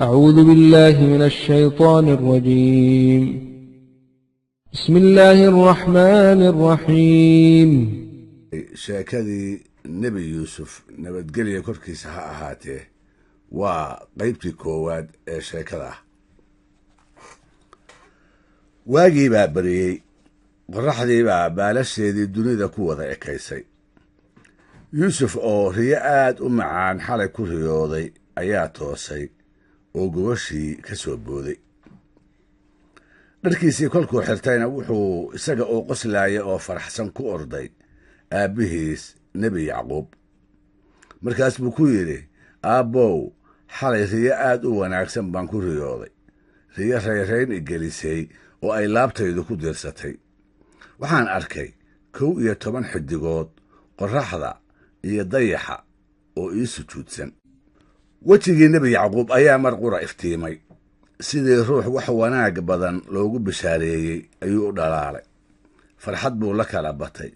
أعوذ بالله من الشيطان الرجيم. بسم الله الرحمن الرحيم. Sheekadii Nebi Yuusuf, nabadgelya korkiisa ha ahaatee, waa qaybtii koowaad ee sheekada ah. Waagii baa beriyey, qorraxdii baa baalasheedii dunida ku wada ekaysay. Yuusuf oo riyo aad u macaan xalay ku riyooday ayaa toosay oo gogashii ka soo booday. Dharkiisii kolkuu xirtayna, wuxuu isaga oo qoslaaya oo faraxsan ku orday aabbihiis Nebi Yacquub. Markaas buu ku yidhi: "Aabbow, xalay riyo aad u wanaagsan baan ku riyooday, riyo rayrayn igelisay oo ay laabtaydu ku diirsatay. Waxaan arkay 11 xidigood, qorraxda iyo dayaxa oo ii sujuudsan." Wejigii Nebi Yacquub ayaa mar qura iftiimay. Sidii ruux wax wanaag badan loogu bishaareeyey ayuu u dhalaalay. Farxad buu la kala batay.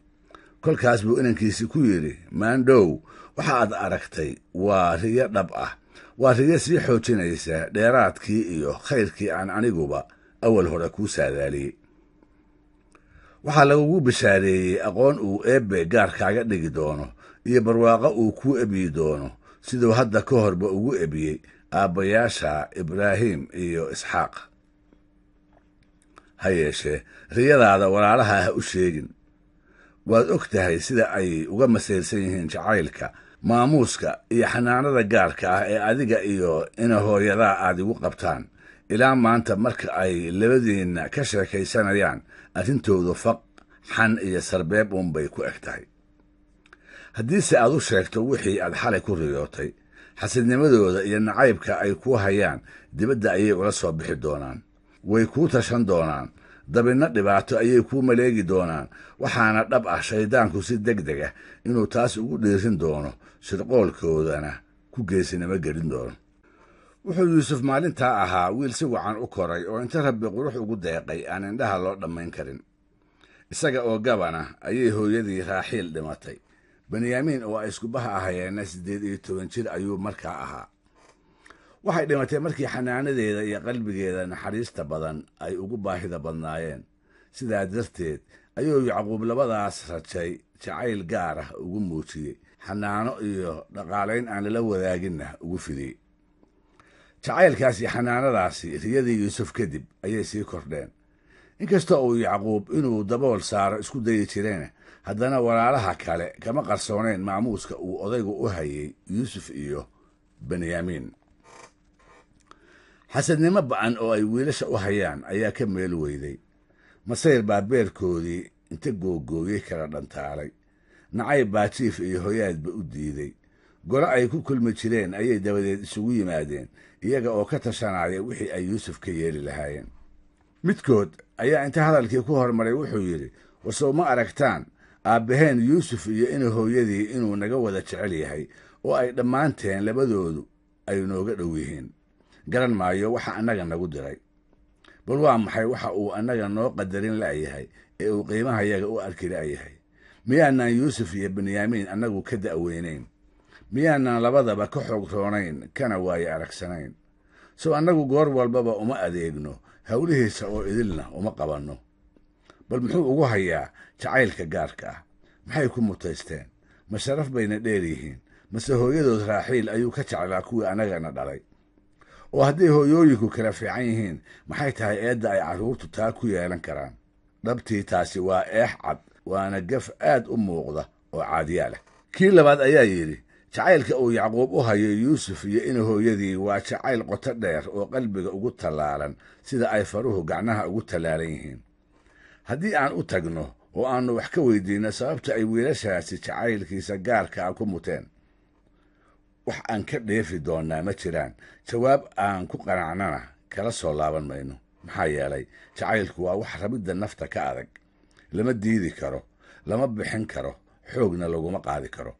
Kolkaas buu inankiisi ku yidhi: "Maandhow, waxa aad aragtay waa riyo dhab ah, waa riyo sii xoojinaysa dheeraadkii iyo khayrkii aan aniguba awal hore kuu saadaaliyey. Waxaa lagugu bishaareeyey aqoon uu Eebbe gaar kaaga dhigi doono iyo barwaaqo uu kuu ebyi doono, siduu hadda ka horba ugu ebiyey aabbayaasha Ibraahim iyo Isxaaq. Ha yeeshee, riyadaada walaalaha ha u sheegin. Waad og tahay sida ay uga masayrsan yihiin jacaylka, maamuuska iyo xanaanada gaarka ah ee adiga iyo ina hooyadaa aad igu qabtaan. Ilaa maanta marka ay labadiinna ka sheekaysanayaan, arrintoodu faq, xan iyo sarbeeb uunbay ku eg tahay. Haddiise aad u sheegto wixii aad xalay ku riyootay, xasidnimadooda iyo nacaybka ay kuu hayaan dibadda ayay ula soo bixi doonaan. Way kuu tashan doonaan, dabinna dhibaato ayay kuu maleegi doonaan. Waxaana dhab ah shayddaanku si deg deg ah inuu taas ugu dhiirin doono, shirqoolkoodana ku geesinimo gelin doono." Wuxuu Yuusuf maalintaa ahaa wiil si wacan u koray oo inta Rabbi qurux ugu deeqay aan indhaha loo dhammayn karin. Isaga oo gabana ayay hooyadii Raaxiil dhimatay. Benyaamiin oo ay iskubaha ahayeenna 18 jir ayuu markaa ahaa. Waxay dhimatay markii xanaanadeeda iyo qalbigeeda naxariista badan ay ugu baahida badnaayeen. Sidaa darteed ayuu Yacquub labadaas rajay jacayl gaar ah ugu muujiyey, xanaano iyo dhaqaalayn aan lala wadaaginna ugu fidiyey. Jacaylkaas iyo xanaanadaasi riyadii Yuusuf kadib ayay sii kordheen. Inkasta uu Yacquub inuu dabool saaro isku dayi jirayna, haddana walaalaha kale kama qarsoonayn maamuuska uu odaygu u hayay Yuusuf iyo Benyaamiin. Xasadnimo ba'an oo ay wiilasha u hayaan ayaa ka meel weyday. Masayr baa beerkoodii inta googooyey kala dhantaalay. Nacayb baa jiif iyo hoyaadba u diiday. Golo ay ku kulmi jireen ayay dabadeed isugu yimaadeen, iyaga oo ka tashanaya wixii ay Yuusuf ka yeeli lahaayeen. Midkood ayaa inta hadalkii ku hormaray wuxuu yidhi: "Wasow ma aragtaan aabbaheen Yuusuf iyo ina hooyadii inuu naga wada jecel yahay oo ay dhammaanteen labadoodu ay nooga dhow yihiin? Garan maayo waxa annaga nagu diray. Bal waa maxay waxa uu annaga noo qadarin la'yahay ee uu qiimahayaga u arki la'yahay? Miyaanaan Yuusuf iyo Benyaamiin annagu ka da'weynayn? Miyaanaan labadaba ka xoog roonayn kana waaye aragsanayn? Sow annagu goor walbaba uma adeegno, howlihiisa oo idilna uma qabanno? Bal muxuu ugu hayaa jacaylka gaarka ah? Maxay ku mutaysteen? Ma sharaf bayna dheer yihiin, mase hooyadood Raaxiil ayuu ka jeclaa kuwii annagana dhalay? Oo hadday hooyooyinku kala fiican yihiin, maxay tahay eedda ay carruurtu taa ku yeelan karaan? Dhabtii taasi waa eex cad, waana gaf aad u muuqda oo caadiyaa leh." Kii labaad ayaa yidhi: "Jacaylka uu Yacquub u hayo Yuusuf iyo ina hooyadii waa jacayl qoto dheer oo qalbiga ugu tallaalan sida ay faruhu gacnaha ugu tallaalan yihiin. Haddii aan u tagno oo aannu wax ka weydiinno sababta ay wiilashaasi jacaylkiisa gaarka ah ku muteen, wax aan ka dheefi doonnaa ma jiraan. Jawaab aan ku qanacnana kala soo laaban mayno. Maxaa yeelay, jacaylku waa wax rabidda nafta ka adag. Lama diidi karo, lama bixin karo, xoogna laguma qaadi karo.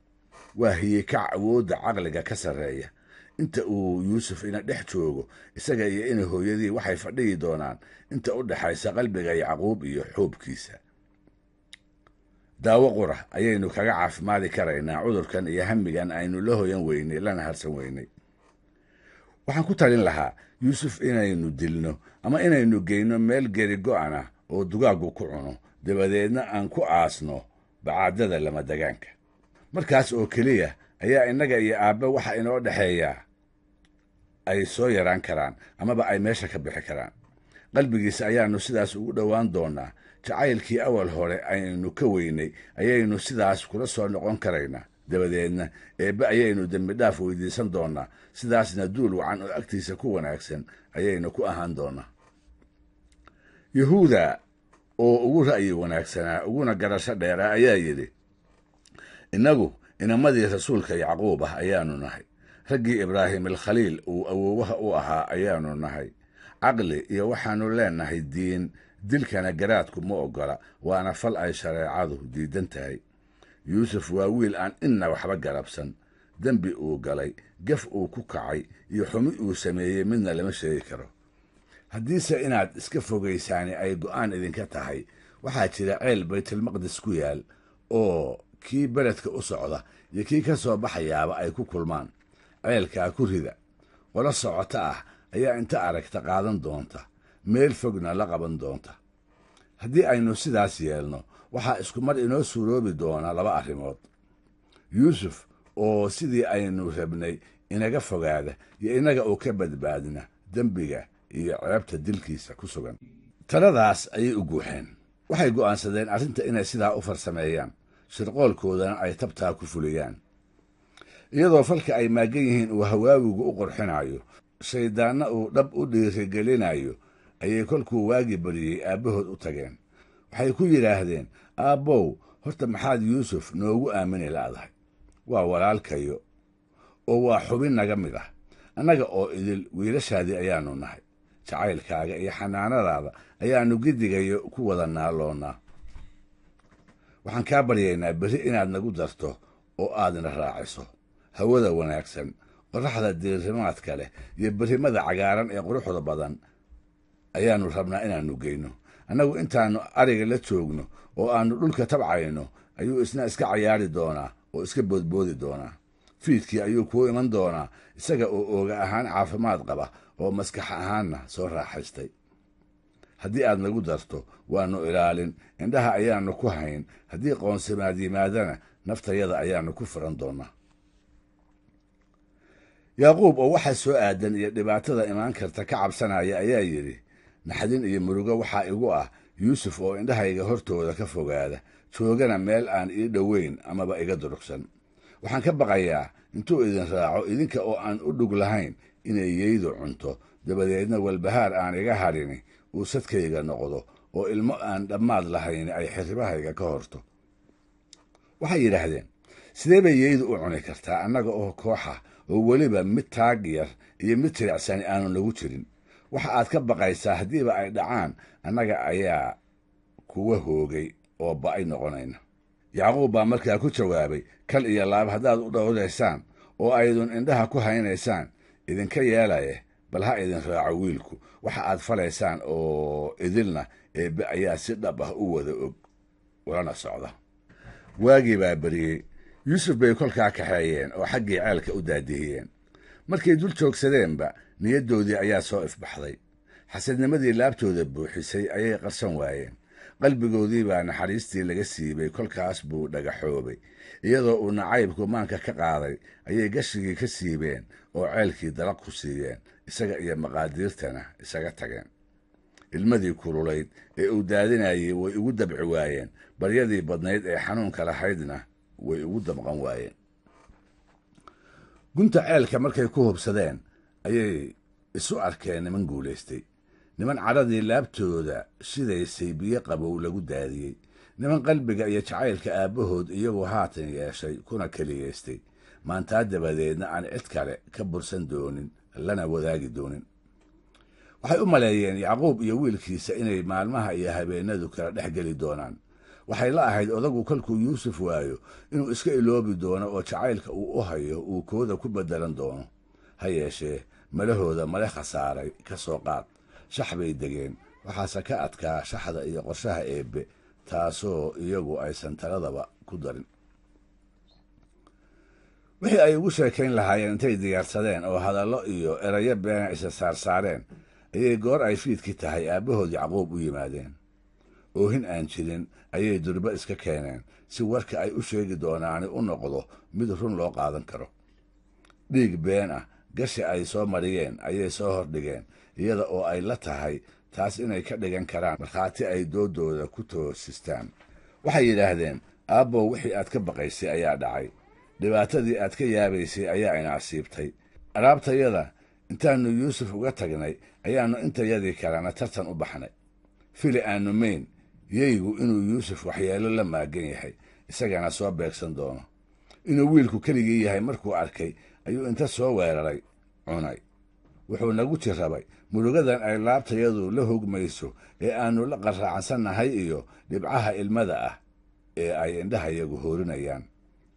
Waa hiyikac awoodda caqliga ka sarreeya. Inta uu Yuusuf ina dhex joogo, isaga iyo ina hooyadii waxay fadhiyi doonaan inta u dhexaysa qalbiga Yacquub iyo xuubkiisa. Daawo qura ayaynu kaga caafimaadi karaynaa cudurkan iyo hamigan aynu la hoyan weynay lana harsan weynay." Waxaan ku talin lahaa Yuusuf inaynu dilno ama inaynu geyno meel geri go'an ah oo dugaaggu ku cuno, dabadeedna aan ku aasno bacaadada lamadagaanka. Markaas oo keliya ayaa innaga iyo aabbe waxa inoo dhexeeyaa ay soo yaraan karaan amaba ay meesha ka bixi karaan. Qalbigiisa ayaannu sidaas ugu dhowaan doonnaa. Jacaylkii awal hore aynu ka weynay ayaynu sidaas kula soo noqon karaynaa. Dabadeedna eebbe ayaynu dembidhaaf weydiisan doonnaa, sidaasna duul wacan oo agtiisa ku wanaagsan ayaynu ku ahaan doonnaa. Yahuuda oo ugu ra'yi wanaagsanaa uguna garasho dheeraa ayaa yidhi, innagu inamadii rasuulka Yacquub ah ayaannu nahay, raggii Ibraahim alkhaliil uu awoowaha u ahaa ayaannu nahay. Caqli iyo waxaannu leenahay diin, dilkana garaadku ma oggola, waana fal ay shareecadu diidan tahay. Yuusuf waa wiil aan inna waxba garabsan, dembi uu galay, gaf uu ku kacay iyo xumi uu sameeyey midna lama sheegi karo. Haddiise inaad iska fogaysaani ay go'aan idinka tahay, waxaa jira ceel Baytulmaqdis ku yaal oo kii beledka u socda iyo kii ka soo baxayaaba ay ku kulmaan. Ceelkaa ku rida. Qolo socoto ah ayaa inta aragta qaadan doonta, meel fogna la qaban doonta. Haddii aynu sidaas yeelno, waxaa isku mar inoo suuroobi doona laba arrimood. Yuusuf oo sidii aynu rabnay inaga fogaada iyo innaga oo ka badbaadna dembiga iyo ceebta dilkiisa ku sugan. Taladaas ayay u guuxeen. Waxay go'aansadeen arrinta inay sidaa u farsameeyaan, shirqoolkoodana ay tabtaa ku fuliyaan. Iyadoo falka ay maagan yihiin uu hawaawigu u qorxinayo, shayddaanna uu dhab u dhiirigelinayo, ayay kolkuu waagi bariyey aabbahood u tageen. Waxay ku yidhaahdeen, aabbow, horta maxaad Yuusuf noogu aamini la'dahay? Waa walaalkayo oo waa xubin naga mid ah. Annaga oo idil wiilashaadii ayaannu nahay. Jacaylkaaga iyo xanaanadaada ayaannu giddigayo ku wada naaloonnaa. Waxaan kaa baryaynaa berri inaad nagu darto oo aadna raaciso hawada wanaagsan, qorraxda diirimaadka leh iyo berrimada cagaaran ee quruxda badan ayaannu rabnaa inaannu geyno. Annagu intaannu ariga la joogno oo aannu dhulka tabcayno ayuu isna iska cayaari doonaa oo iska boodboodi doonaa. Fiidkii ayuu kuu iman doonaa isaga oo ooga ahaan caafimaad qaba oo maskax ahaanna soo raaxaystay. Haddii aad nagu darto waannu ilaalin, indhaha ayaannu ku hayn. Haddii qoonsimaad yimaadana naftayada ayaannu ku furan doonnaa. Yaaquub oo waxa soo aadan iyo dhibaatada imaan karta ka cabsanaya ayaa yidhi, naxdin iyo murugo waxaa igu ah Yuusuf oo indhahayga hortooda ka fogaada, joogana meel aan ii dhoweyn amaba iga durugsan. Waxaan ka baqayaa intuu idin raaco idinka oo aan u dhug lahayn inay yeydu cunto, dabadeedna walbahaar aan iga hadhini uu sadkayga noqdo oo ilmo aan dhammaad lahayni ay xirribahayga ka horto. Waxay yidhaahdeen, sidee bay yeydu u cuni kartaa annaga oo kooxa oo weliba mid taag yar iyo mid jiricsani aanu nagu jirin? Waxa aad ka baqaysaa haddiiba ay dhacaan annaga ayaa kuwa hoogay oo ba'ay noqonayna. Yacquub baa markaa ku jawaabay, kal iyo laab haddaad u dhowraysaan oo aydun indhaha ku haynaysaan, idinka yeelaye, bal ha idin raaco wiilku. Waxa aad falaysaan oo idilna eebbe ayaa si dhab ah u wada og ulana socda. Waagii baa beriyey. Yuusuf bay kolkaa kaxeeyeen oo xaggii ceelka u daadihiyeen. Markay dul joogsadeenba niyaddoodii ayaa soo ifbaxday. Xasadnimadii laabtooda buuxisay ayay qarsan waayeen. Qalbigoodii baa naxariistii laga siibay, kolkaas buu dhagaxoobay. Iyadoo uu nacaybku maanka ka qaaday ayay gashigii ka siibeen oo ceelkii dalaq ku siiyeen, isaga iyo maqaadiirtana isaga tageen. Ilmadii kululayd ee uu daadinayey way ugu dabci waayeen, baryadii badnayd ee xanuunka lahaydna way ugu damqan waayeen. Gunta ceelka markay ku hubsadeen ayay isu arkeen niman guulaystay, niman cadhadii laabtooda shidaysay biyo qabow lagu daadiyey, niman qalbiga iyo jacaylka aabbahood iyagu haatan yeeshay kuna keliyaystay, maantaa dabadeedna aan cid kale ka bursan doonin lana wadaagi doonin. Waxay u maleeyeen Yacquub iyo wiilkiisa inay maalmaha iyo habeenadu kala dhex geli doonaan. Waxay la ahayd odagu kolkuu Yuusuf waayo inuu iska iloobi doono oo jacaylka uu u hayo uu kooda ku beddelan doono. Ha yeeshee malahooda male khasaaray ka soo qaad. Shax bay degeen, waxaase ka adkaa shaxda iyo qorshaha eebbe, taasoo iyagu aysan taladaba ku darin. Wixii ay ugu sheekayn lahaayeen intay diyaarsadeen oo hadallo iyo erayo beena isa saarsaareen ayay goor ay fiidki tahay aabbahood Yacquub u yimaadeen. Oohin aan jirin ayay durba iska keeneen si warka ay u sheegi doonaani u noqdo mid run loo qaadan karo. Dhiig been ah gashi ay soo mariyeen ayay soo hordhigeen, iyada oo ay la tahay taas inay ka dhigan karaan markhaati ay doodooda ku toosistaan. Waxay yidhaahdeen, aabbow, wixii aad ka baqaysay ayaa dhacay, dhibaatadii aad ka yaabaysay ayaa ina asiibtay. Alaabtayada intaannu Yuusuf uga tagnay ayaannu intayadii kalena tartan u baxnay. Fili aannu mayn yeygu inuu Yuusuf waxyeello la maagan yahay, isagana soo beegsan doono. Inuu wiilku keligii yahay markuu arkay ayuu inta soo weeraray cunay. Wuxuu nagu jirrabay murugadan ay laabtayadu la hogmayso ee aannu la qarraacsannahay iyo dhibcaha ilmada ah ee ay indhahayagu hoorinayaan.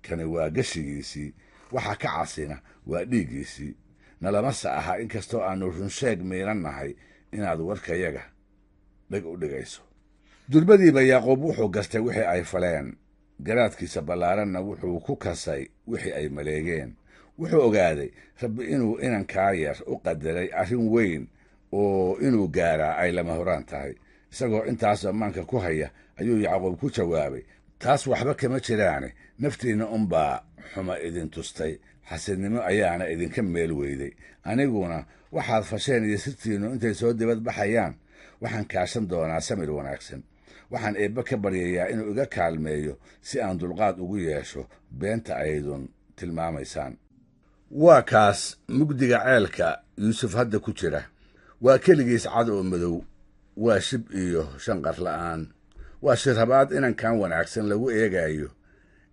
Kani waa gashigiisii, waxa ka casina waa dhiiggiisii. Nalamase aha inkastoo aannu runsheeg miirannahay inaad warkayaga dheg u dhigayso. Durbadiiba Yacquub wuxuu gastay wixii ay faleen, garaadkiisa ballaaranna wuxuu ku kasay wixii ay maleegeen. Wuxuu ogaaday Rabbi inuu inankaa yar u qadaray arrin weyn oo inuu gaaraa ay lama horaan tahay. Isagoo intaas ammaanka ku haya ayuu Yacquub ku jawaabay, taas waxba kama jiraane, naftiinna unbaa xuma idin tustay, xasidnimo ayaana idinka meel weyday. Aniguna waxaad fasheen iyo sirtiinnu intay soo dibad baxayaan waxaan kaashan doonaa samir wanaagsan. Waxaan eebbe ka baryayaa inuu iga kaalmeeyo si aan dulqaad ugu yeesho beenta aydun tilmaamaysaan. Waa kaas mugdiga ceelka Yuusuf hadda ku jira. Waa keligiis cad oo madow, waa shib iyo shanqar la'aan, waa shirrabaad inankan wanaagsan lagu eegayo.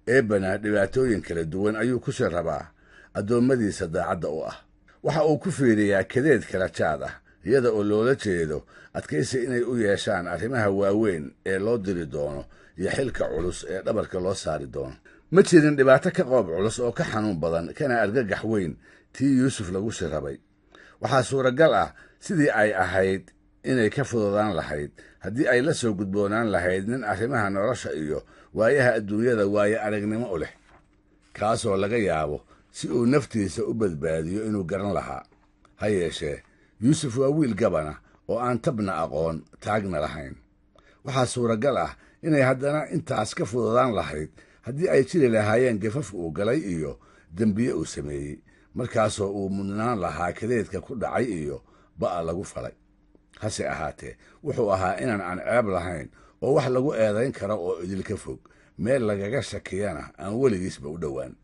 Eebbana dhibaatooyin kala duwan ayuu ku shirrabaa addoommadiisa daacadda u ah. Waxa uu ku fiiriyaa kadeed kala jaad ah, iyada oo loola jeedo adkaysi inay u yeeshaan arrimaha waaweyn ee loo diri doono iyo xilka culus ee dhabarka loo saari doono. Ma jirin dhibaato ka qoob culus oo ka xanuun badan kana argagax weyn tii Yuusuf lagu shirrabay. Waxaa suuragal ah sidii ay ahayd inay ka fududaan lahayd haddii ay la soo gudboonaan lahayd nin arrimaha nolosha iyo waayaha adduunyada waaye aragnimo u leh, kaasoo laga yaabo si uu naftiisa u badbaadiyo inuu garan lahaa. Ha yeeshee Yuusuf waa wiil gabana oo aan tabna aqoon taagna lahayn. Waxaa suuragal ah inay haddana intaas ka fududaan lahayd haddii ay jiri lahaayeen gafaf uu galay iyo dembiye uu sameeyey, markaasoo uu mudnaan lahaa kadeedka ku dhacay iyo ba'a lagu falay. Hase ahaatee wuxuu ahaa inaan aan ceeb lahayn oo wax lagu eedayn karo oo idilka fog, meel lagaga shakiyana aan weligiisba u dhowaan.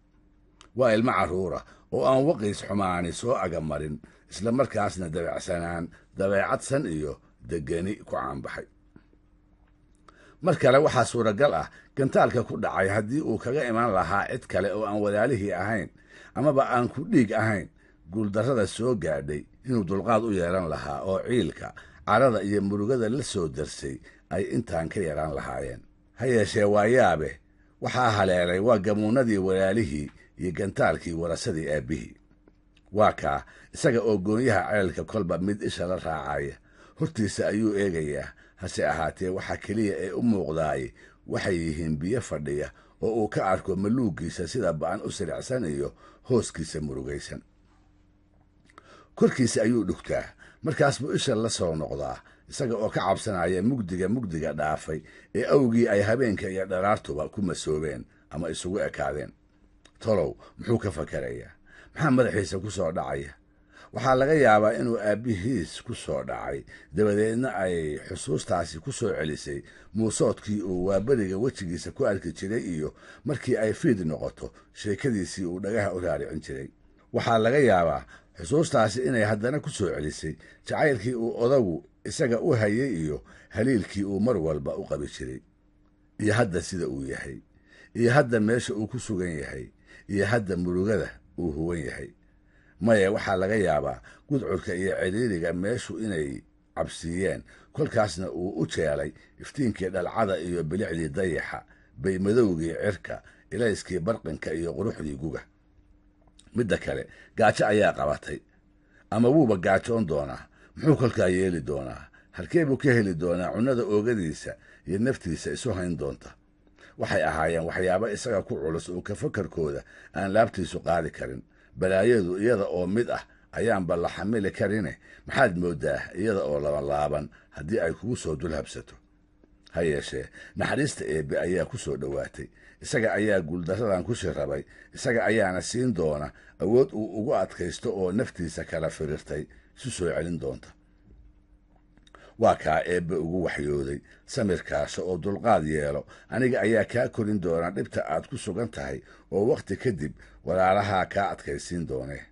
Waa ilmo carruura oo aan waqiis xumaani soo agamarin, isla markaasna dabacsanaan, dabeecadsan iyo degani ku caanbaxay. Mar kale waxaa suuragal ah gantaalka ku dhacay haddii uu kaga imaan lahaa cid kale oo aan walaalihii ahayn amaba aan ku dhiig ahayn, guuldarrada soo gaadhay inuu dulqaad u yeelan lahaa oo ciilka, carada iyo murugada la soo darsay ay intaan ka yaraan lahaayeen. Ha yeeshee waa yaabe, waxaa haleelay waa gamuunnadii walaalihii iyo gantaalkii warasadii aabbihii. Waa kaa isaga oo goonyaha ceelka kolba mid isha la raacaya, hortiisa ayuu eegayaa. Hase ahaatee waxa keliya ee u muuqdaay waxay yihiin biyo fadhiya oo uu ka arko maluuggiisa sida ba'an u silicsan iyo hooskiisa murugaysan. Korkiisa ayuu dhugtaa, markaas buu isha la soo noqdaa isaga oo ka cabsanaya mugdiga mugdiga dhaafay ee awgii ay habeenka iyo dharaartuba ku masoobeen ama isugu ekaadeen. Tolow muxuu ka fakerayaa? Maxaa madaxiisa ku soo dhacaya? Waxaa laga yaabaa inuu aabbihiis ku soo dhacay, dabadeedna ay xusuustaasi ku soo celisay muusoodkii uu waaberiga wejigiisa ku arki jiray iyo markii ay fiid noqoto sheekadiisii uu dhagaha u raaricin jiray. Waxaa laga yaabaa xusuustaasi inay haddana ku soo celisay jacaylkii uu odagu isaga u hayay iyo haliilkii uu mar walba u qabi jiray, iyo hadda sida uu yahay, iyo hadda meesha uu ku sugan yahay, iyo hadda murugada uu huwan yahay. Maya, waxaa laga yaabaa gudcurka iyo ciriiriga meeshu inay cabsiiyeen, kolkaasna uu u jeelay iftiinkii dhalcada iyo bilicdii dayaxa, baymadowgii cirka, ilayskii barqinka iyo quruxdii guga. Midda kale, gaajo ayaa qabatay, ama wuuba gaajoon doonaa. Muxuu kolkaa yeeli doonaa? Halkee buu ka heli doonaa cunnada oogadiisa iyo naftiisa isu hayn doonta? Waxay ahaayeen waxyaabo isaga ku culus oo ka fakarkooda aan laabtiisu qaadi karin. Balaayadu iyada oo mid ah ayaanba la xamili karine, maxaad mooddaa iyada oo labanlaaban haddii ay kugu soo dul habsato? Ha yeeshee naxariista eebbe ayaa ku soo dhowaatay. Isaga ayaa guuldaradan ku shirrabay, isaga ayaana siin doona awood uu ugu adkaysto oo naftiisa kala firirtay isu soo celin doonta. Waa kaa eebbe ugu waxyooday, samirkaasho oo dulqaad yeelo, aniga ayaa kaa korin doona dhibta aad ku sugan tahay oo wakhti kadib walaalahaa kaa adkaysiin doonee.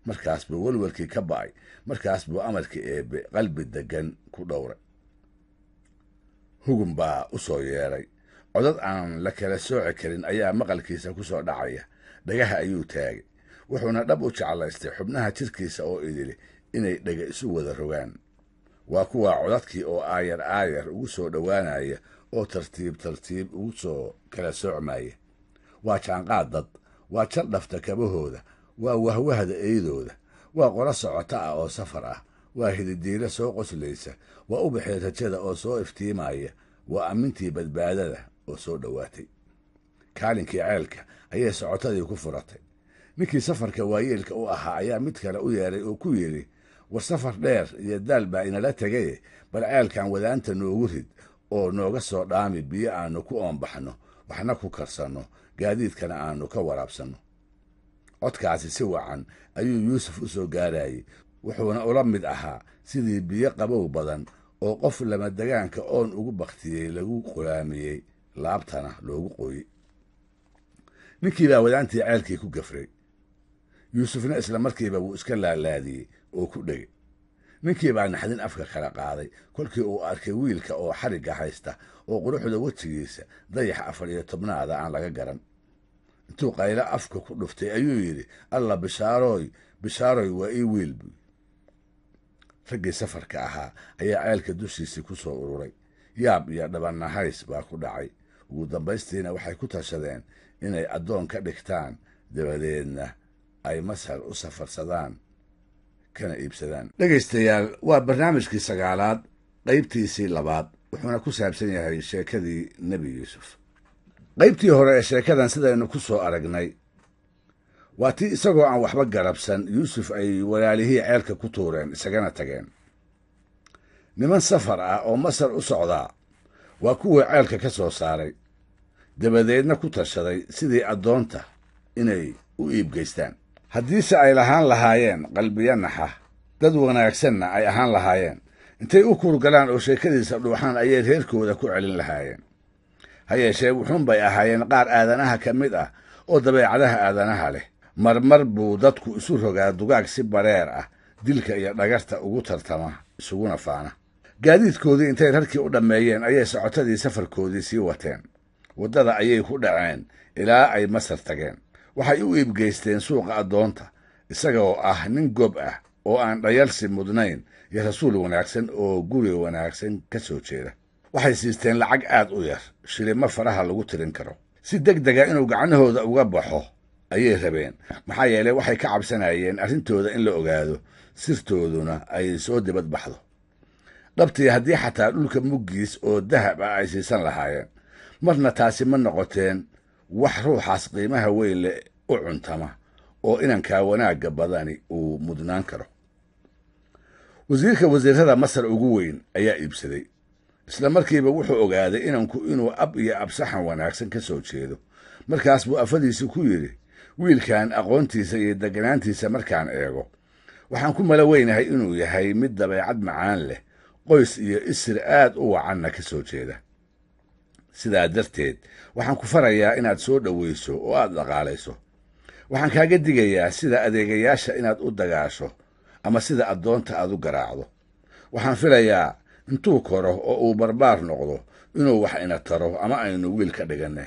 Markaas buu welwelkii ka ba'ay, markaas buu amarkii eebbe qalbi deggan ku dhowray. Hugun baa u soo yeedhay. Codad aan la kala sooci karin ayaa maqalkiisa ku soo dhacaya. Dhagaha ayuu taagay, wuxuuna dhab u jeclaystay xubnaha jidhkiisa oo idili inay dhega isu wada rogaan. Waa kuwaa codadkii oo aayar aayar ugu soo dhowaanaya oo tartiib tartiib ugu soo kala soocmaya. Waa jaanqaad dad, waa jar dhafta kabahooda, waa wahwahda eydooda, waa qolo socota ah oo safar ah, waa hididiilo soo qoslaysa, waa ubaxii rajada oo soo iftiimaya, waa ammintii badbaadada oo soo dhowaatay. Kaalinkii ceelka ayay socotadii ku furatay. Ninkii safarka waayeelka u ahaa ayaa mid kale u yeedhay oo ku yidhi, war safar dheer iyo daal baa inala tegaye, bal ceelkan wadaanta noogu rid oo nooga soo dhaami biyo aannu ku oonbaxno, waxna ku karsanno, gaadiidkana aannu ka waraabsanno. Codkaasi si wacan ayuu Yuusuf u soo gaarayey, wuxuuna ula mid ahaa sidii biyo qabow badan oo qof lamadegaanka oon ugu baktiyey lagu qulaamiyey, laabtana loogu qooyey. Ninkii baa wadaantii ceelkii ku gafray. Yuusufna isla markiiba wuu iska laalaadiyey oo ku dhegay. Ninkii baa naxdin afka kala qaaday kolkii uu arkay wiilka oo xarigga haysta oo quruxda wejigiisa dayax 14aad aan laga garan. Intuu qaylo afka ku dhuftay ayuu yidhi, alla bishaaroy, bishaaroy, waa ii wiil buy. Raggii safarka ahaa ayaa ceelka dushiisii ku soo ururay. Yaab iyo dhabannahays baa ku dhacay. Ugu dambaystiina waxay ku tashadeen inay addoon ka dhigtaan, dabadeedna ay Masar u safarsadaan kana iibsadaan. Dhegaystayaal, waa barnaamijkii 9aad qaybtiisii 2aad, wuxuuna ku saabsan yahay sheekadii Nebi Yuusuf. Qaybtii hore ee sheekadan sidaynu ku soo aragnay waa tii isagoo aan waxba garabsan Yuusuf ay walaalihii ceelka ku tuureen isagana tageen. Niman safar ah oo Masar u socdaa waa kuwii ceelka ka soo saaray, dabadeedna ku tashaday sidii addoonta inay u iibgeystaan. Haddiise ay lahaan lahaayeen qalbiyo naxa, dad wanaagsanna ay ahaan lahaayeen, intay u kuurgalaan oo sheekadiisa dhuuxaan ayay reerkooda ku celin lahaayeen. Ha yeeshee wuxuunbay ahaayeen qaar aadanaha ka mid ah oo dabeecadaha aadanaha leh. Marmar buu dadku isu rogaa dugaag si bareer ah dilka iyo dhagarta ugu tartama isuguna faana. Gaadiidkoodii intay rarkii u dhammeeyeen ayay socotadii safarkoodii sii wateen. Waddada ayay ku dhaceen ilaa ay Masar tageen. Waxay u iibgeysteen suuqa addoonta, isagoo ah nin gob ah oo aan dhayalsi mudnayn iyo rasuul wanaagsan oo guri wanaagsan ka soo jeeda. Waxay siisteen lacag aad u yar, shilimo faraha lagu tirin karo. Si deg dega inuu gacnahooda uga baxo ayay rabeen, maxaa yeelay waxay ka cabsanayeen arrintooda in la ogaado, sirtooduna ay soo dibad baxdo. Dhabtii haddii xataa dhulka muggiis oo dahab ah ay siisan lahaayeen, marna taasi ma noqoteen wax ruuxaas qiimaha weyn leh u cuntama oo inankaa wanaagga badani uu mudnaan karo. Wasiirka wasiirrada Masar ugu weyn ayaa iibsaday. Isla markiiba wuxuu ogaaday inanku inuu ab iyo absaxan wanaagsan ka soo jeedo. Markaas buu afadiisi ku yidhi, wiilkan aqoontiisa iyo deganaantiisa markaan eego, waxaan ku mala weynahay inuu yahay mid dabeecad macaan leh, qoys iyo isir aad u wacanna ka soo jeeda. Sidaa darteed waxaan ku farayaa inaad soo dhowayso oo aad dhaqaalayso. Waxaan kaaga digayaa sida adeegayaasha inaad u dagaasho ama sida addoonta aad u garaacdo. Waxaan filayaa intuu koro oo uu barbaar noqdo inuu wax ina taro ama aynu wiil ka dhiganne.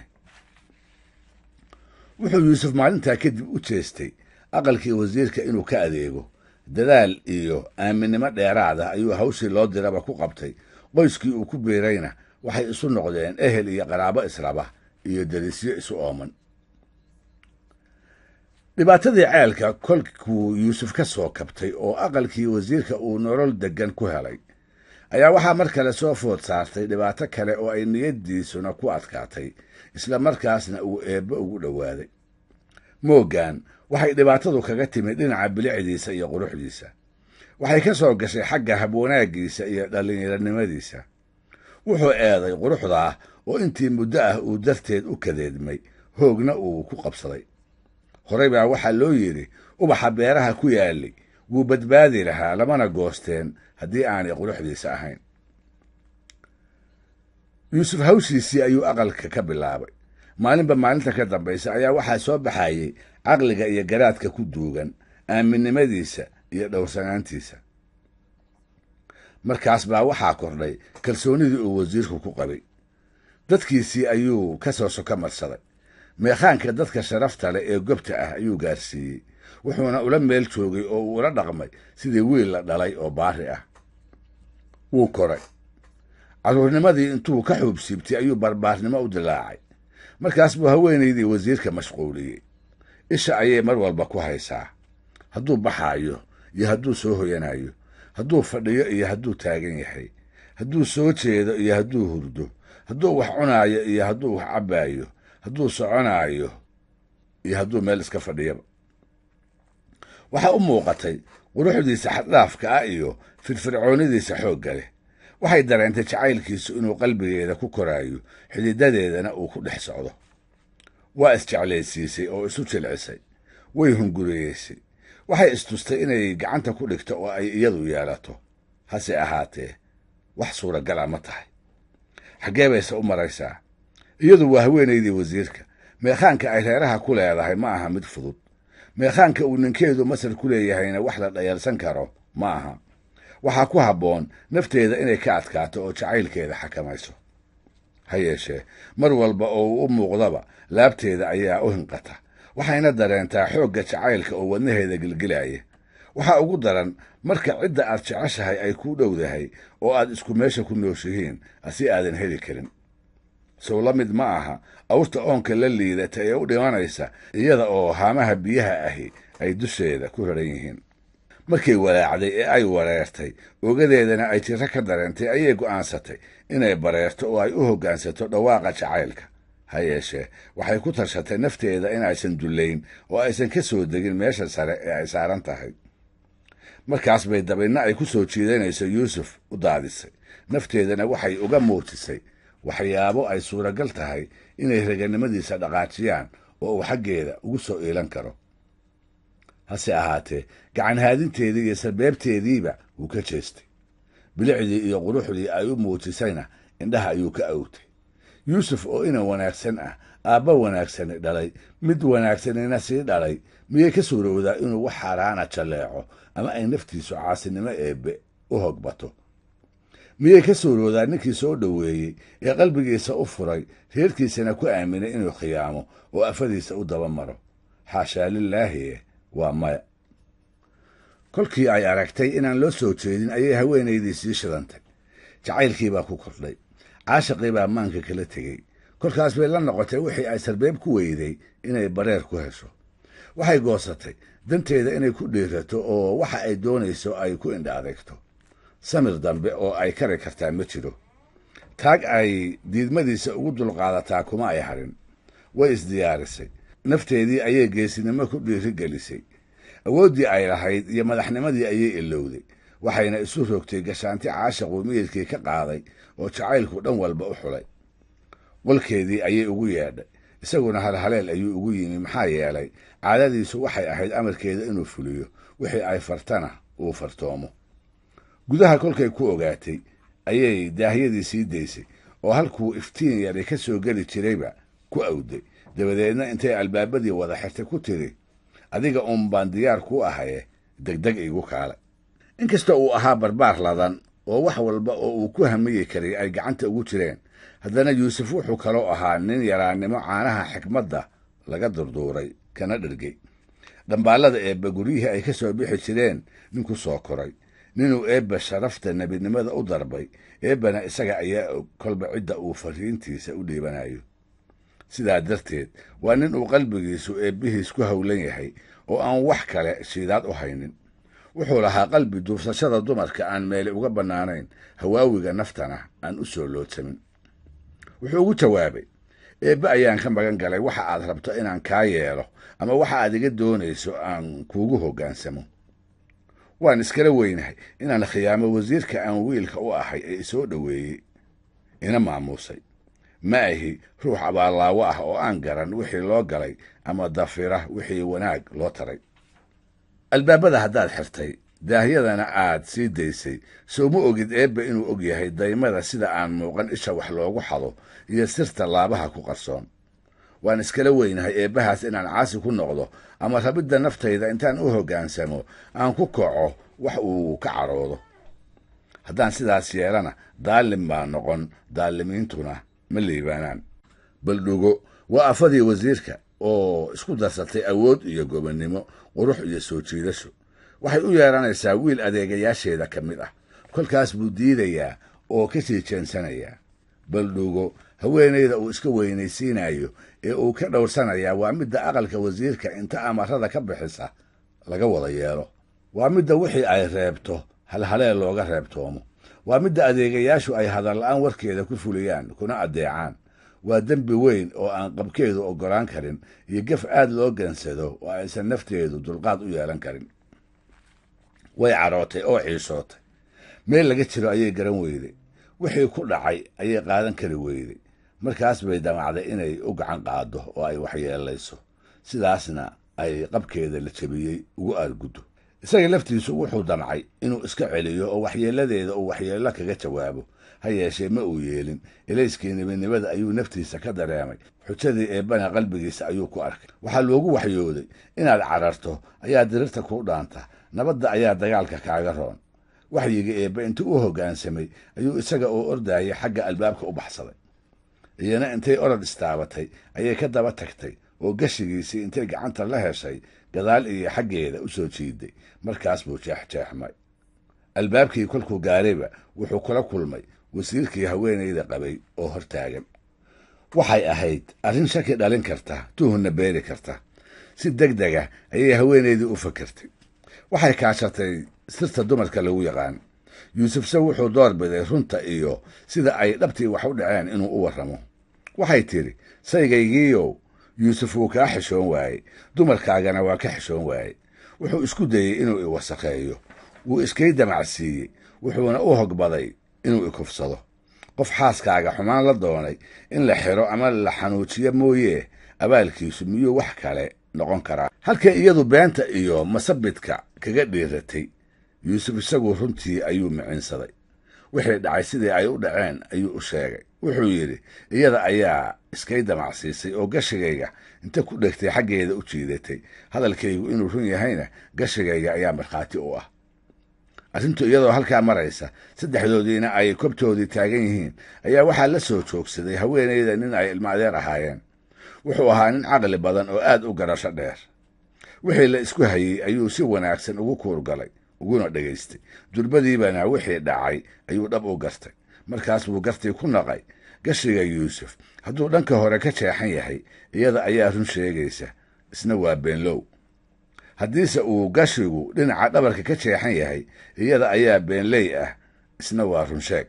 Wuxuu Yuusuf maalintaa kadib u jeestay aqalkii wasiirka inuu ka adeego. Dadaal iyo aaminnimo dheeraada ayuu hawshii loo diraba ku qabtay. Qoyskii uu ku biirayna waxay isu noqdeen ehel iyo qaraabo israba iyo derisyo isu ooman. Dhibaatadii ceelka kolkuu Yuusuf ka soo kabtay oo aqalkii wasiirka uu nolol deggan ku helay, ayaa waxaa mar kale soo food saartay dhibaato kale oo ay niyaddiisuna ku adkaatay, isla markaasna uu eebbe ugu dhowaaday. Mooggan waxay dhibaatadu kaga timid dhinaca bilicdiisa iyo quruxdiisa. Waxay ka soo gashay xagga habwanaaggiisa iyo dhallinyaronimadiisa. Wuxuu eeday quruxdaa oo intii muddo ah uu darteed u kadeedmay, hoogna uu ku qabsaday. Horey baa waxaa loo yidhi ubaxa beeraha ku yaalli wuu badbaadi lahaa, lamana goosteen haddii aanay quruxdiisa ahayn. Yuusuf hawshiisii ayuu aqalka ka bilaabay. Maalinba maalinta ka dambaysa ayaa waxaa soo baxayey caqliga iyo garaadka ku duugan, aaminnimadiisa iyo dhowrsanaantiisa. Markaas baa waxaa kordhay kalsoonidii uu wasiirku ku qabay. Dadkiisii ayuu ka soo soka marsaday. Meekhaanka dadka sharafta leh ee gobta ah ayuu gaarsiiyey, wuxuuna ula meel joogay oo uu ula dhaqmay sidii wiil la dhalay oo baari ah. Wuu koray. Carruurnimadii intuu ka xuubsiibtay ayuu barbaarnimo u dilaacay. Markaas buu haweenaydii wasiirka mashquuliyey. Isha ayay mar walba ku haysaa, hadduu baxaayo iyo hadduu soo hoyanayo, hadduu fadhiyo iyo hadduu taagan yahay, hadduu soo jeedo iyo hadduu hurdo, hadduu wax cunaayo iyo hadduu wax cabbaayo, hadduu soconaayo iyo hadduu meel iska fadhiyaba. Waxaa u muuqatay quruxdiisa xaddhaafka ah iyo firfircoonidiisa xoogga leh. Waxay dareentay jacaylkiisu inuu qalbigeeda ku koraayo, xididadeedana uu ku dhex socdo. Waa isjeclaysiisay oo isu jilcisay, way hungureyeysay. Waxay istustay inay gacanta ku dhigto oo ay iyadu yeelato. Hase ahaatee wax suuragala ma tahay. Xaggee bayse u maraysaa? Iyadu waa haweenaydii wasiirka. Meekhaanka ay reeraha ku leedahay ma aha mid fudud. Meekhaanka uu ninkeedu Masar ku leeyahayna wax la dhayalsan karo ma aha. Waxaa ku habboon nafteeda inay ka adkaato oo jacaylkeeda xakamayso. Ha yeeshee mar walba oo uu u muuqdaba laabteeda ayaa u hinqata, waxayna dareentaa xoogga jacaylka oo wadnaheeda gilgilaya. Waxaa ugu daran marka cidda aad jeceshahay ay kuu dhowdahay oo aad isku meesha ku nooshihiin asi aadan heli karin. Sow la mid ma aha awrta oonka la liidata ee u dhimanaysa iyada oo haamaha biyaha ahi ay dusheeda ku raran yihiin. Markay walaacday ee ay wareertay, ogadeedana ay jiro ka dareentay, ayay go'aansatay inay bareerto oo ay u hoggaansato dhawaaqa jacaylka. Ha yeeshee waxay ku tashatay nafteeda inaysan dullayn oo aysan ka soo degin meesha sare ee ay saaran tahay. Markaas bay dabinna ay ku soo jiidanayso Yuusuf u daadisay. Nafteedana waxay uga muujisay waxyaabo ay suuragal tahay inay raganimadiisa dhaqaajiyaan oo uu xaggeeda ugu soo iilan karo. Hase ahaatee gacan haadinteedii iyo sarbeebteediiba wuu ka jeestay. Bilicdii iyo quruxdii ay u muujisayna indhaha ayuu ka awtay. Yuusuf oo inan wanaagsan ah, aabba wanaagsani dhalay, mid wanaagsanina sii dhalay, miyay ka suurowdaa inuu wax xaaraana jalleeco ama ay naftiisu caasinimo eebbe u hogbato? Miyay ka suurowdaa ninkii soo dhoweeyey ee qalbigiisa u furay, reerkiisana ku aaminay inuu khiyaamo oo afadiisa u daba maro? Xaashaa lilaahi, waa maya. Kolkii ay aragtay inaan loo soo jeedin ayay haweenaydii sii shidantay. Jacaylkii baa ku kordhay, caashiqii baa maanka kala tegey. Kolkaas bay la noqotay wixii ay sarbeeb ku weyday inay bareer ku hesho. Waxay goosatay danteeda inay ku dhiirato oo waxa ay doonayso ay ku indha adeegto. Samir dambe oo ay kari kartaa ma jiro. Taag ay diidmadiisa ugu dulqaadataa kuma ay harin. Way isdiyaarisay. Nafteedii ayay geesinimo ku dhiirigelisay. Awooddii ay lahayd iyo madaxnimadii ayay ilowday. Waxayna isu rogtay gashaanti caashiquu miyirkii ka qaaday oo jacaylku dhan walba u xulay. Qolkeedii ayay ugu yeedhay. Isaguna halhaleel ayuu ugu yimi, maxaa yeelay caadadiisu waxay ahayd amarkeeda inuu fuliyo, wixii ay fartana uu fartoomo. Gudaha kolkay ku ogaatay ayay daahyadii sii daysay oo halkuu iftiin yari ka soo geli jirayba ku awday. Dabadeedna intay albaabadii wada xirtay ku tiri, adiga uun baan diyaar kuu ahaye, degdeg iigu kaalay. Inkasta uu ahaa barbaar ladan oo wax walba oo uu ku hamiyi karay ay gacanta ugu jireen, haddana Yuusuf wuxuu kaloo ahaa nin yaraannimo caanaha xikmadda laga durduuray kana dhergey. Dhambaallada eebbe guryihii ay ka soo bixi jireen nin ku soo koray, ninuu eebbe sharafta nebinimada u darbay, eebbena isaga ayaa og kolba cidda uu fariintiisa u dhiibanayo. Sidaa darteed waa nin uu qalbigiisu eebbihiis ku howlan yahay oo aan wax kale shiidaad u haynin. Wuxuu lahaa qalbi duufsashada dumarka aan meeli uga bannaanayn, hawaawiga naftana aan u soo loodsamin. Wuxuu ugu jawaabay, eebbe ayaan ka magan galay waxa aad rabto inaan kaa yeelo ama waxa aad iga doonayso aan kuugu hoggaansamo. Waan iskala weynahay inaan khiyaamo wasiirka aan wiilka u ahay ee isoo dhoweeyey ina maamuusay. Ma ahi ruux abaallaawo ah oo aan garan wixii loo galay ama dafira wixii wanaag loo taray. Albaabada haddaad xirtay, daahyadana aad sii daysay, soo ma ogid eebbe inuu og yahay daymada sida aan muuqan isha wax loogu xado iyo sirta laabaha ku qarsoon. Waan iskala weynahay eebbahaas inaan caasi ku noqdo ama rabidda naftayda intaan u hoggaansamo aan ku kaco wax uu ka caroodo. Haddaan sidaas yeelana daallim baa noqon, daalimiintuna ma liibaanaan. Baldhugo waa afadii wasiirka oo isku darsatay awood iyo gobonnimo, qurux iyo soo jiidasho. Waxay u yeeranaysaa wiil adeegayaasheeda ka mid ah. Kolkaas buu diidayaa oo ka sii jeensanayaa. Baldhugo haweenayda uu iska weynaysiinayo ee uu ka dhowrsanayaa waa midda aqalka wasiirka inta amarada ka bixisa laga wada yeelo. Waa midda wixii ay reebto halhaleel looga reebtoomo. Waa midda adeegayaashu ay hadalla-aan warkeeda ku fuliyaan kuna addeecaan. Waa dembi weyn oo aan qabkeedu oggolaan karin iyo gaf aad loo gansado oo aysan nafteedu dulqaad u yeelan karin. Way carootay oo xiisootay. Meel laga jiro ayay garan weyday. Wixii ku dhacay ayay qaadan kari weyday. Markaas bay damacday inay u gacan qaaddo oo ay waxyeelayso, sidaasna ay qabkeeda la jabiyey ugu aarguddo. Isaga laftiisu wuxuu damcay inuu iska celiyo oo waxyeeladeeda uu waxyeello kaga jawaabo. Ha yeeshee ma uu yeelin. Ilayskii nibinimada ayuu naftiisa ka dareemay. Xujadii eebbana qalbigiisa ayuu ku arkay. Waxaa loogu waxyooday inaad cararto ayaa dirirta kuu dhaanta, nabadda ayaa dagaalka kaaga roon. Waxyiga eebbe intuu u hoggaansamay ayuu isaga oo ordaayay xagga albaabka u baxsaday. Iyana intay orod istaabatay ayay ka daba tagtay oo gashigiisii intay gacanta la heshay gadaal iyo xaggeeda u soo jiiday. Markaas buu jeexjeexmay. Albaabkii kolkuu gaarayba wuxuu kula kulmay wasiirkii haweenayda qabay oo hortaagan. Waxay ahayd arrin shaki dhalin karta, tuhunna beeri karta. Si deg dega ayay haweenaydii u fakertay. Waxay kaashatay sirta dumarka lagu yaqaan. Yuusufse wuxuu door biday runta iyo sida ay dhabtii wax u dhaceen inuu u warramo. Waxay tidhi, saygaygiiyow, Yuusuf wuu kaa xishoon waayey, dumarkaagana waa ka xishoon waayey. Wuxuu isku dayey inuu i wasakheeyo, wuu iskay damacsiiyey, wuxuuna u hogbaday inuu ikufsado. Qof xaaskaaga xumaan la doonay in la xiro ama la xanuujiyo mooyee, abaalkiisu miyuu wax kale noqon karaa? Halkay iyadu beenta iyo masabidka kaga dhiiratay, Yuusuf isagu runtii ayuu micinsaday. Wixii dhacay sidii ay u dhaceen ayuu u sheegay. Wuxuu yidhi, iyada ayaa iskay damacsiisay oo gashigayga inta ku dhegtay xaggeeda u jiidatay. Hadalkaygu inuu run yahayna gashigayga ayaa markhaati u ah. Arrintu iyadoo halkaa maraysa, saddexdoodiina ay kobtoodii taagan yihiin, ayaa waxaa la soo joogsaday haweenayda nin ay ilmo adeer ahaayeen. Wuxuu ahaa nin caqli badan oo aad u garasho dheer. Wixii la isku hayey ayuu si wanaagsan ugu kuurgalay uguna dhegaystay. Durbadiibana wixii dhacay ayuu dhab u gartay. Markaas buu gartii ku naqay. Gashiga Yuusuf hadduu dhanka hore ka jeexan yahay, iyada ayaa run sheegaysa, isna waa beenlow. Haddiise uu gashigu dhinaca dhabarka ka jeexan yahay, iyada ayaa beenley ah, isna waa runsheeg.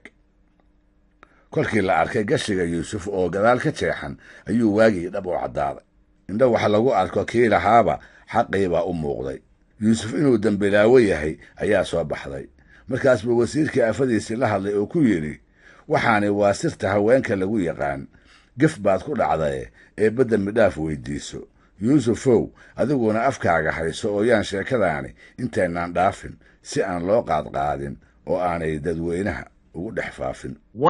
Kolkii la arkay gashiga Yuusuf oo gadaal ka jeexan ayuu waagii dhab u caddaaday. Indho waxa lagu arko kii lahaaba xaqiibaa u muuqday. Yuusuf inuu dembilaawo yahay ayaa soo baxday. Markaas buu wasiirkii afadiisii la hadlay oo ku yidhi, waxaani waa sirta haweenka lagu yaqaan. Gef baad ku dhacdaye, eebba dembi dhaaf weydiiso. Yuusufow, adiguna afkaaga hayso oo yaan sheekadaani intaynaan dhaafin si aan loo qaadqaadin oo aanay dadweynaha ugu dhex faafin.